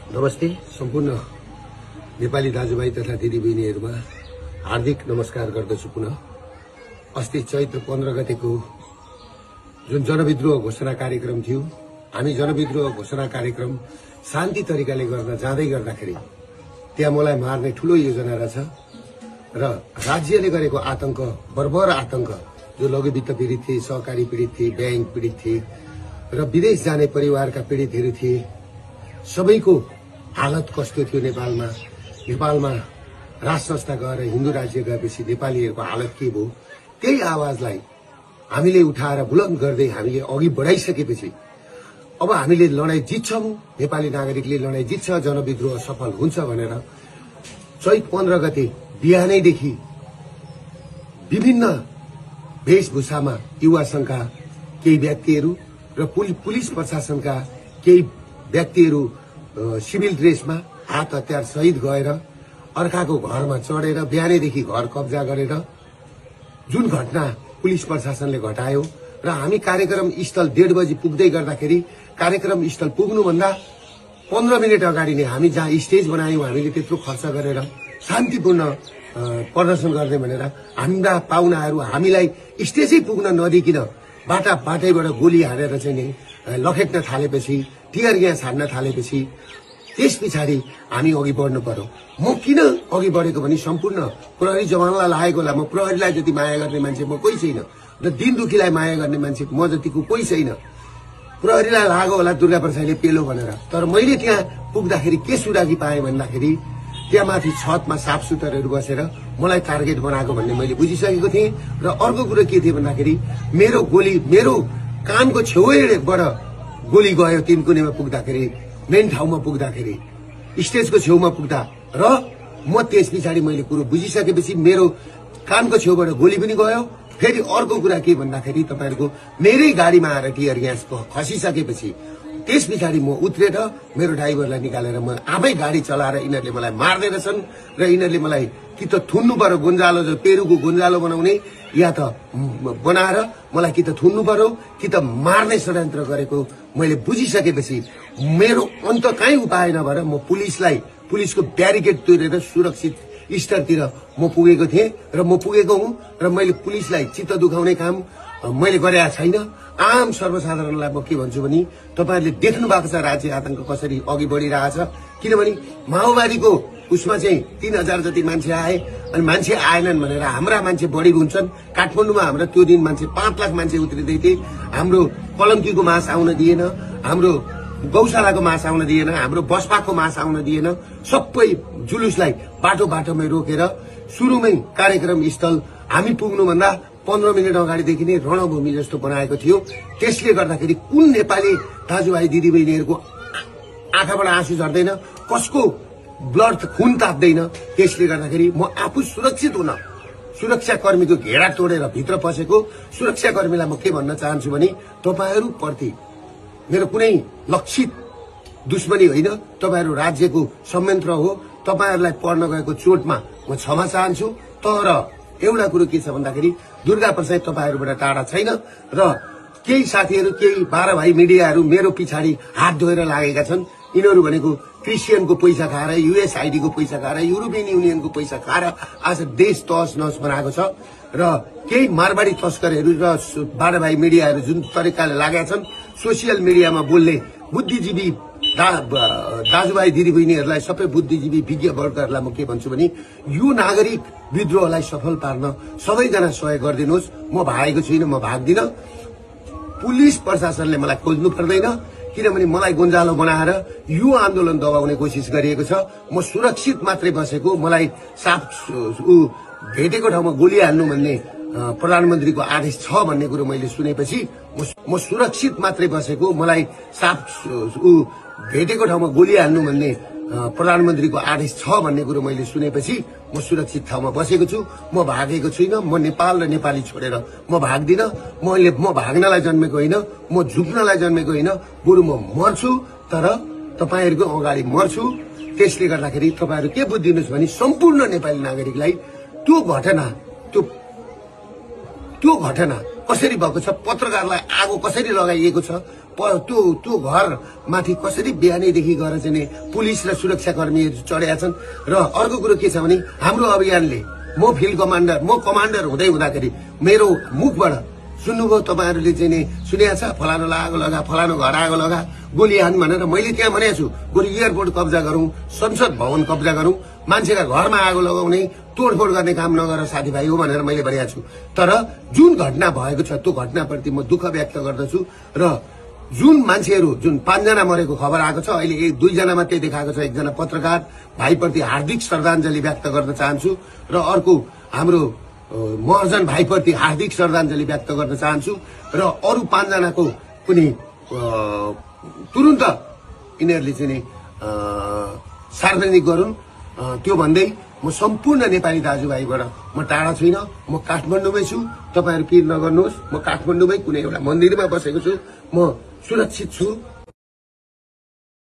नमस्ते सम्पूर्ण नेपाली दाजुभाइ तथा दिदीबहिनीहरुमा हार्दिक नमस्कार गर्दछु। पुनः अस्ति चैत्र 15 गतेको जुन जनविद्रोह घोषणा कार्यक्रम थियो, हामी जनविद्रोह घोषणा कार्यक्रम शान्ति तरिकाले गर्न जाँदै गर्दाखेरि त्यहाँ मलाई मार्ने ठूलो योजना रहेछ र राज्यले गरेको आतंक, बर्बर आतंक, जो लघुवित्त पीडित थिए, सहकारी पीडित थिए, बैंक पीडित थिए र विदेश जाने परिवारका पीडितहरू थिए, सबैको हालत कस्तो थियो नेपालमा राज संस्था गएर हिन्दू राज्य गएपछि नेपालीहरूको हालत के भयो, त्यही आवाजलाई हामीले उठाएर बुलन्द गर्दै हामीले अघि बढाइसकेपछि अब हामीले लडाई जित्छौं, नेपाली नागरिकले लडाई जित्छ, जनविद्रोह सफल हुन्छ भनेर चैत 15 गते बिहानैदेखि विभिन्न वेशभूषामा युवा संघका केही व्यक्तिहरू र पुलिस प्रशासनका केही व्यक्तिहरू सिभिल ड्रेसमा हात हतियार सहित गएर अर्काको घरमा चढेर बिहानैदेखि घर कब्जा गरेर जुन घटना पुलिस प्रशासनले घटायो र हामी कार्यक्रम स्थल 1:30 बजे पुग्दै गर्दाखेरि कार्यक्रम स्थल पुग्नुभन्दा 15 मिनेट अगाडि नै हामी जहाँ स्टेज बनायौं, हामीले त्यत्रो खर्च गरेर शान्तिपूर्ण प्रदर्शन गर्ने भनेर हाम्रा पाहुनाहरू हामीलाई स्टेजै पुग्न नदिकिन बाटैबाट गोली हानेर चाहिँ नि लखेट्न थालेपछि, टियर ग्यास हान्न थालेपछि त्यस पछाडि हामी अघि बढ्नु पर्यो। म किन अघि बढेको भने सम्पूर्ण प्रहरी जवानलाई लागेको होला। म प्रहरीलाई जति माया गर्ने मान्छे म कोही छैन र दिन दुखीलाई माया गर्ने मान्छे म जतिको कोही छैन। प्रहरीलाई लाग्यो होला दुर्गा प्रसादले पेलो भनेर, तर मैले त्यहाँ पुग्दाखेरि के सुरागी पाएँ भन्दाखेरि त्यहाँ माथि छतमा साफ सुथरहरू बसेर मलाई टार्गेट बनाएको भन्ने मैले बुझिसकेको थिएँ। र अर्को कुरो के थियो भन्दाखेरि मेरो कानको छेउबाट गोली गयो तिनकुनेमा पुग्दाखेरि, मेन ठाउँमा पुग्दाखेरि, स्टेजको छेउमा पुग्दा र म त्यस पछाडि मैले कुरो बुझिसकेपछि मेरो कानको छेउबाट गोली पनि गयो। फेरि अर्को कुरा के भन्दाखेरि तपाईहरुको मेरै गाडीमा आएर टियर ग्यास खसिसकेपछि त्यस पछाडि म उत्रेर मेरो ड्राइभरलाई निकालेर म आफै गाडी चलाएर यिनीहरूले मलाई मार्दै रहेछन् र यिनीहरूले मलाई कि त थुन्नु पर्यो, गुन्जालो जो पेरुको गुन्जालो बनाउने, या त बनाएर मलाई कि त थुन्नु पर्यो कि त मार्ने षड्यन्त्र गरेको मैले बुझिसकेपछि मेरो अन्त कहीँ उपाय नभएर म पुलिसको ब्यारिकेड तोडेर सुरक्षित स्तरतिर म पुगेको थिएँ र म पुगेको हुँ र मैले पुलिसलाई चित्त दुखाउने काम मैले गरेको छैन। आम सर्वसाधारणलाई म के भन्छु भने तपाईहरुले देख्नु भएको छ राज्य आतंक कसरी अघि बढिरहेछ। किनभने माओवादीको उसमा चाहिँ 3000 जति मान्छे आए अनि मान्छे आएनन् भनेर हाम्रा मान्छे बढी हुन्छन्। काठमाडौँमा हाम्रो त्यो दिन मान्छे 5 लाख मान्छे उत्रिदै थिए। हाम्रो कलङ्कीको मास आउन दिएन, हाम्रो गौशालाको मास आउन दिएन, हाम्रो बसपाको मास आउन दिएन। सबै जुलुसलाई बाटोमै रोकेर सुरुमै कार्यक्रम स्थल हामी पुग्नुभन्दा 15 मिनेट अगाडिदेखि नै रणभूमि जस्तो बनाएको थियो। त्यसले गर्दाखेरि कुन नेपाली दाजुभाइ दिदीबहिनीहरूको आँखाबाट आँसु झर्दैन, कसको ब्लड खून ताप्दैन। त्यसले गर्दाखेरि म आफू सुरक्षित हुन सुरक्षाकर्मीको घेरा तोडेर भित्र पसेको सुरक्षाकर्मीलाई म के भन्न चाहन्छु भने तपाईहरु प्रति मेरो कुनै लक्षित दुश्मनी होइन, तपाईहरु राज्यको संयन्त्र हो। तपाईहरुलाई पर्न गएको चोटमा म क्षमा चाहन्छु। तर एउटा कुरो के छ भन्दाखेरि दुर्गा प्रसाद तपाईहरुबाट टाढा छैन र केही साथीहरु, केही 12 भाइ मिडियाहरु मेरो पछाडि हात धोएर लागेका छन्। यिनीहरु भनेको क्रिस्चियनको पैसा खाएर, युएसआईडी को पैसा खाएर, युरोपियन युनियनको पैसा खाएर आज देश तहस नहस बनाएको छ र केही मारवाडी तस्करहरु र 12 भाइ मिडियाहरु जुन तरिकाले लागेका छन् सोशल मिडियामा बोल्ने बुद्धिजीवी दाजुभाइ दिदीबहिनीहरुलाई, सबै बुद्धिजीवी विज्ञ वर्गहरुलाई म के भन्छु भने यो नागरिक विद्रोहलाई सफल पार्न सबैजना सहयोग गरिदिनुहोस्। म भागेको छुइनँ, म भाग्दिन। पुलिस प्रशासनले मलाई खोज्नु पर्दैन, किनभने मलाई गुन्जालो बनाएर यो आन्दोलन दबाउने कोसिस गरिएको छ। म सुरक्षित मात्रै बसेको, मलाई साफ भेटेको ठाउँमा गोली हाल्नु भन्ने प्रधानमन्त्रीको आदेश छ भन्ने कुरो मैले सुनेपछि म सुरक्षित मात्रै बसेको, मलाई साफ भेटेको ठाउँमा गोली हाल्नु भन्ने प्रधानमन्त्रीको आदेश छ भन्ने कुरो मैले सुनेपछि म सुरक्षित ठाउँमा बसेको छु। म भागेको छुइनँ। म नेपाल र नेपाली छोडेर म भाग्दिन। म भाग्नलाई जन्मेको होइन, म झुक्नलाई जन्मेको होइन, बरु म मर्छु तर तपाईहरुको अगाडि मर्छु। त्यसले गर्दाखेरि तपाईहरु के बुझ्दिनुस् भने सम्पूर्ण नेपाली नागरिकलाई त्यो घटना कसरी भएको छ, पत्रकारलाई आगो कसरी लगाइएको छ, त्यो घर माथि कसरी बिहानैदेखि गएर चाहिँ पुलिस र सुरक्षाकर्मीहरू चढेका छन्। र अर्को कुरो के छ भने हाम्रो अभियानले म फिल्ड कमान्डर, म कमान्डर हुँदै हुँदाखेरि मेरो मुखबाट सुन्नुभयो तपाईहरुले चाहिँ नि सुनेको छ, फलानोलाई आगो लगा, फलानो घर आगो लगा, गोली हान भनेर मैले त्यहाँ भनेको छु। बरु एयरपोर्ट कब्जा गरौं, संसद भवन कब्जा गरौं, मान्छेका घरमा आगो लगाउने, तोडफोड गर्ने काम नगर साथीभाइ हो भनेर मैले भनेको छु। तर जुन घटना भएको छ त्यो घटनाप्रति म दुःख व्यक्त गर्दछु र जुन मान्छेहरू जुन 5 जना मरेको खबर आएको छ, अहिले 2 जना मात्रै देखाएको छ, एकजना पत्रकार भाइप्रति हार्दिक श्रद्धाञ्जली व्यक्त गर्न चाहन्छु र अर्को हाम्रो महर्जन भाइप्रति हार्दिक श्रद्धाञ्जली व्यक्त गर्न चाहन्छु र अरु 5 जनाको पनि तुरुन्त यिनीहरूले चाहिँ सार्वजनिक गरून्। त्यो भन्दै म सम्पूर्ण नेपाली दाजुभाइबाट म टाढा छैन, म काठमाडौँमै छु। तपाईहरु पिर नगर्नुहोस्, म काठमाडौँमै कुनै एउटा मन्दिरमा बसेको छु, म सुरक्षित छु।